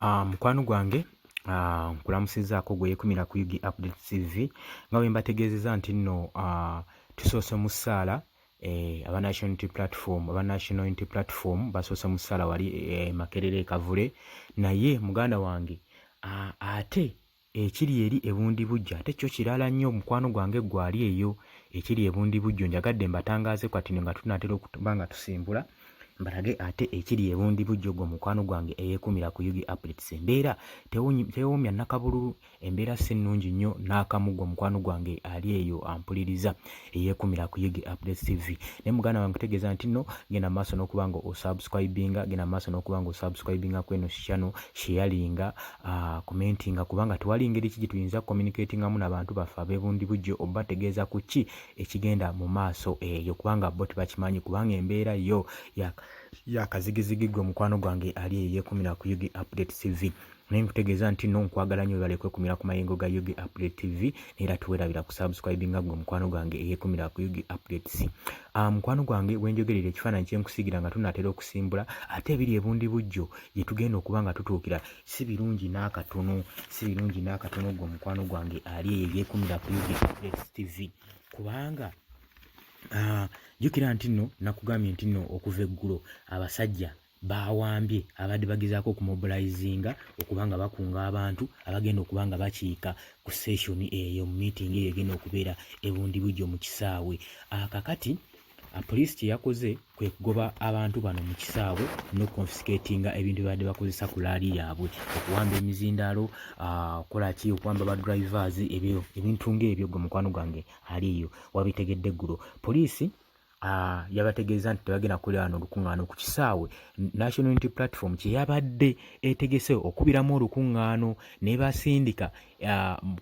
Mukwano gwange nkulamusizzaako gwe yeekumira ku UG Update TV nga bwe mbategeezezza nti nno tusoose mu ssaala aba National Unity Platform, aba National Unity Platform basoose mu ssaala wali Makerere e Kavule. Naye muganda wange ate ekiri eri e Bundibugyo ate kyo kirala nnyo. Mukwano gwange ggwe ali eyo, ekiri e Bundibugyo njagadde mbatangaaze kati nga tunaatera okuba nga tusimbula, mbalage ate ekiri e Bundibugyo. Gwe mukwano gwange eyeekumira ku UG Updates, embeera tewoomya nakabululu, embeera si nnungi nnyo n'akamu. Gwe mukwano gwange ali eyo ampuliriza eyeekumira ku UG Updates TV, naye muganda wange kutegeeza nti nno genda maaso n'okuba nga osubscribinga, genda maaso n'okuba nga osubscribinga ku eno channel, sharinga, commentinga, kubanga tewali ngeri ki gye tuyinza communicatingamu n'abantu baffe ab'ebundibugyo obategeeza ku ki ekigenda mu maaso eyo, kubanga bo tebakimanyi, kubanga embeera yo yakazigizigi. Gwe mukwano gwange ali eyo yeekumira ku UG Update TV, naye nkutegeeza nti no nkwagala nnyo, webale kwekumira ku mayengo ga UG Update TV, naye era tuwerabira ku subscribinga gwe mukwano gwange eyeekumira ku UG Updates. Mukwano gwange, wenjogerera ekifaananyi kyenkusigira nga tunaatera okusimbula, ate ebiri ebundi bujjo gye tugenda okuba nga tutuukira si birungi n'akatono, si birungi n'akatono, gwe mukwano gwange ali eyo yeekumira ku UG Updates TV, kubanga jjukira nti nno nakugambye nti nno okuva eggulo abasajja bawambye abadde bagezaako okumobilizinga okuba nga bakunga abantu abagenda okuba nga bakiika ku session eyo, mu meeting eyo egenda okubeera ebundibujjo mu kisaawe. Kakati poliisi kye yakoze kwe kugoba abantu bano mu kisaawe n'okuconfiscatinga ebintu byebadde bakozesa ku rally yaabwe, okuwamba emizindaalo, okukola ki, okuwamba ba drivers, ebyo ebintu ng'ebyo. Gwe mukwano gwange ali eyo wabitegedde eggulo poliisi yabategeeza nti tebagenda kukolera wano olukuŋŋaano ku kisaawe National Unity Platform kye yabadde etegese okubiramu olukuŋŋaano, ne basindika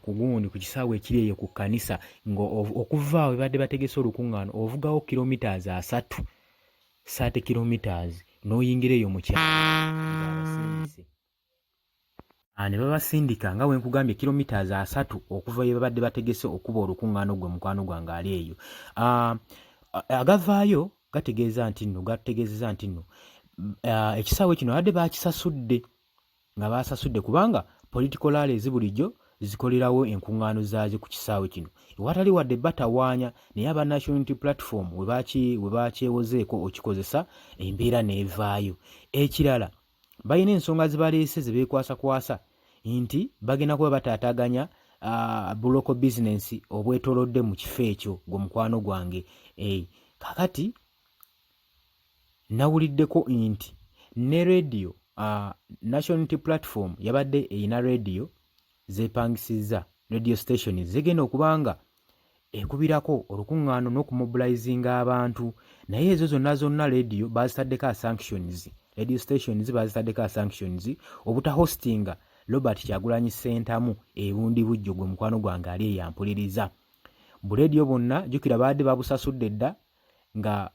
ku gundi ku kisaawe ekiri eyo ku kkanisa, nga okuva awo badde bategese olukuŋŋaano ovugawo kilometers 30, 30 kilometers, n'oyingira eyo mu kyalo ng'abasindise. Ne babasindika nga bwe nkugambye kilometers 30 okuva ye babadde bategese okuba olukuŋŋaano. Gwe mukwano gwange ali eyo, agavaayo gategeeza nti nno, gategeezeza nti nno ekisaawe kino babadde bakisasudde, nga basasudde, kubanga political rallies bulijjo zikolerawo enkuŋŋaano zaazo ku kisaawe kino ewatali wadde batawaanya. Naye aba National Unity Platform we bakyewozeeko okikozesa, embeera n'evaayo. Ekirala, balina ensonga zibaleese ze beekwasakwasa nti bagenda kuba bataataganya bu local business obwetoolodde mu kifo ekyo. Gwe mukwano gwange, kakati nawuliddeko nti ne radio, National Unity Platform yabadde erina radio zeepangisizza, radio station zigenda okuba nga ekubirako olukuŋŋaano n'okumobilizinga abantu, naye ezo zonna zonna radio bazitaddeko sanctions, radio stations bazitaddeko sanctions obutahostinga Robert Kyagulanyi Ssentamu ebundi bujjo. Gwe mukwano gwange ali eyampuliriza, buleediyo bwonna jjukira baadde babusasudde dda, nga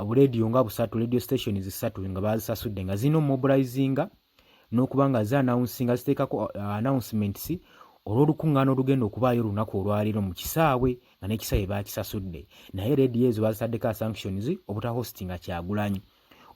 buleediyo nga busatu, radio stations ssatu nga bazisasudde, nga zirina omobilizinga n'okuba nga zi-announcinga, ziteekako announcements olw'olukuŋŋaana olugenda okubaayo olunaku olwaleero mu kisaawe, nga n'ekisaawe baakisasudde. Naye rediyo ezo bazitaddeko sanctions obutahostinga Kyagulanyi,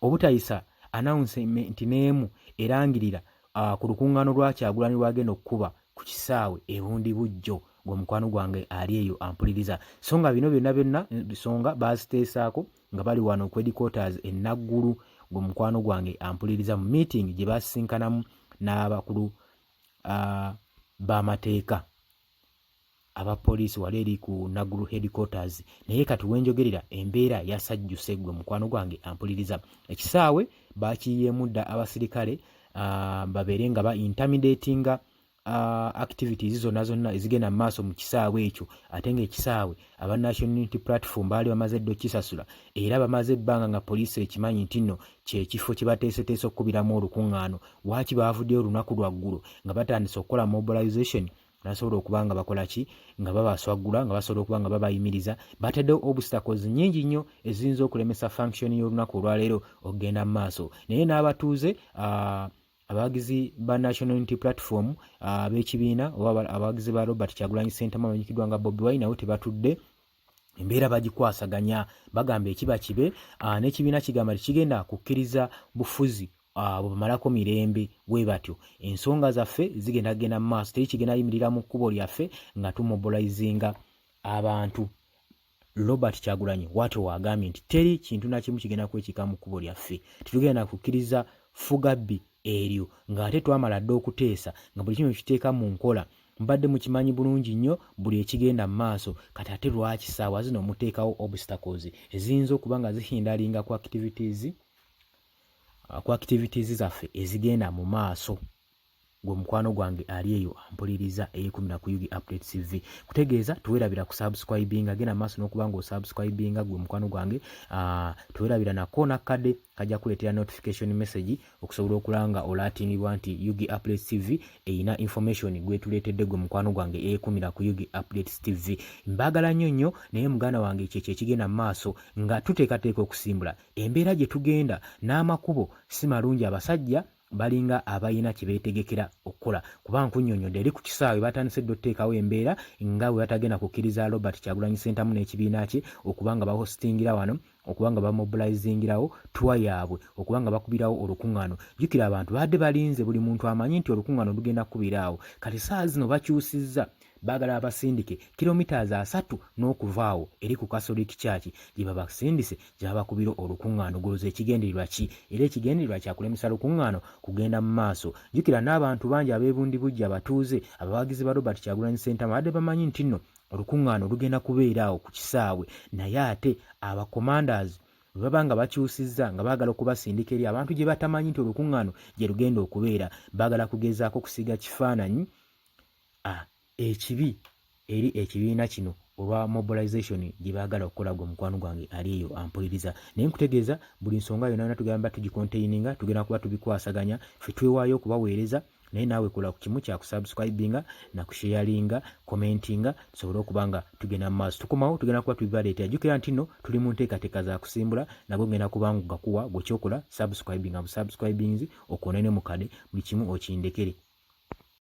obutayisa announcement n'emu erangirira ku lukuŋŋaano lwa Kyagulanyi lwagenda okukuba ku kisaawe ebundi bujjo. Gwe mukwano gwange ali eyo ampuliriza, so nga bino byonna byonna nsonga baziteesaako nga bali wano ku headquarters e Naggulu. Gwe mukwano gwange ampuliriza, mu meeting gye basisinkanamu n'abakulu b'amateeka abapoliisi wali eri ku Naggulu headquarters. Naye kati wenjogerera embeera yasajjuse. Gwe mukwano gwange ampuliriza, ekisaawe bakiyiyeemu dda abasirikale babeere nga ba intimidatinga activities zonna zonna ezigenda mu maaso mu kisaawe ekyo, ate ng'ekisaawe aba National Unity Platform baali bamaze dda okukisasula, era bamaze ebbanga nga poliisi ekimanyi nti nno kyekifo kye bateeseteese okukubiramu olukuŋŋaano. Waaki baavuddeyo olunaku lwaggulo nga batandise okukola mobilization, nasobola okuba nga bakola ki, nga babaswaggula, nga basobola okuba nga babayimiriza. Bataddewo obstacles nnyingi nnyo eziyinza okulemesa function y'olunaku olwaleero okugenda mu maaso. Naye n'abatuuze, abawagizi ba National Unity Platform ab'ekibiina oba abawagizi ba Robert Kyagulanyi Ssentamu amanyikiddwa nga Bobi Wine, nabo tebatudde, embeera bagikwasaganya. Bagamba ekiba kibe, n'ekibiina kigamba tekigenda kukkiriza bufuzi. Abo bamalako mirembe bwe batyo. Ensonga zaffe zigenda genda mu maaso, teri kigenda yimirira mu kkubo lyaffe nga tumobilizinga abantu. Robert Kyagulanyi watyo waagambye nti teri kintu nakimu kigenda kwekiika mu kkubo lyaffe, tetugenda kukkiriza fugabbi eryo, ng'ate twamala dda okuteesa nga buli kimu kiteeka mu nkola. Mbadde mukimanyi bulungi nnyo buli ekigenda mu maaso. Kati ate lwaki saawa zino muteekawo obstacles eziyinza okuba nga zihindalinga ku activities zaffe ezigenda mu maaso? Gwe mukwano gwange ali eyo ampuliriza eyekumira ku UG Update TV, kutegeeza teweerabira kusubscribinga. Genda maaso n'okuba nga osubscribinga, gwe mukwano gwange. Teweerabira nako nakkadde kajja kuleetera notification message okusobola okulaba nga olatingibwa nti UG Update TV erina information gwetuleetedde. Gwe mukwano gwange eyekumira ku UG Updates TV, mbaagala nnyo nnyo. Naye muganda wange, kyekyo ekigenda mu maaso nga tuteekateeka okusimbula. Embeera gye tugenda n'amakubo si malungi, abasajja balinga abalina kye beetegekera okukola, kuba nkunnyonnyodde eri ku kisaawe batandise dda otuteekawo embeera nga bwe batagenda kukkiriza Robert Kyagulanyi Ssentamu n'ekibiina kye okuba nga bahostingira wano, okuba nga bamobilizingirawo tour yaabwe, okuba nga bakubirawo olukuŋŋaano. Jjukira abantu babadde balinze, buli muntu amanyi nti olukuŋŋaano lugenda kukubira awo. Kati saa zino bakyusizza, baagala babasindike kilometers 30 n'okuva awo eri ku Catholic Church gye babasindise, gye babakubira olukuŋŋaano. Golooza ekigendererwa ki? Era ekigendererwa kyakulemesa lukuŋŋaano kugenda mu maaso. Jjukira n'abantu bangi abeebundi bujja, abatuuze, abawagizi ba Robert Kyagulanyi Ssentamu abadde bamanyi nti nno olukuŋŋaano lugenda kubeera awo ku kisaawe, naye ate abacommanders bwe baba nga bakyusizza nga baagala okubasindika eri abantu gye batamanyi nti olukuŋŋaano gye lugenda okubeera, baagala kugezaako kusiiga kifaananyi ekibi eri ekibiina kino olwa mobilization gye baagala okukola. Gwe mukwano gwange ali eyo ampuliriza, naye nkutegeeza buli nsonga yonna yonna tugamba tugicontaininga, tugenda kuba tubikwasaganya. Ffe twewaayo okubaweereza, naye naawe kola ku kimu kyakusubscribinga nakusharinga, commentinga, tusobole okuba nga tugenda mu maaso. Tukomawo, tugenda kuba tubibaleetera. Jjukira nti nno tuli mu nteekateeka za kusimbula, nagwo ngenda kuba nga gakuwa. Gwe kyokola, subscribinga busubscribings, okonene mukade, buli kimu okindekere.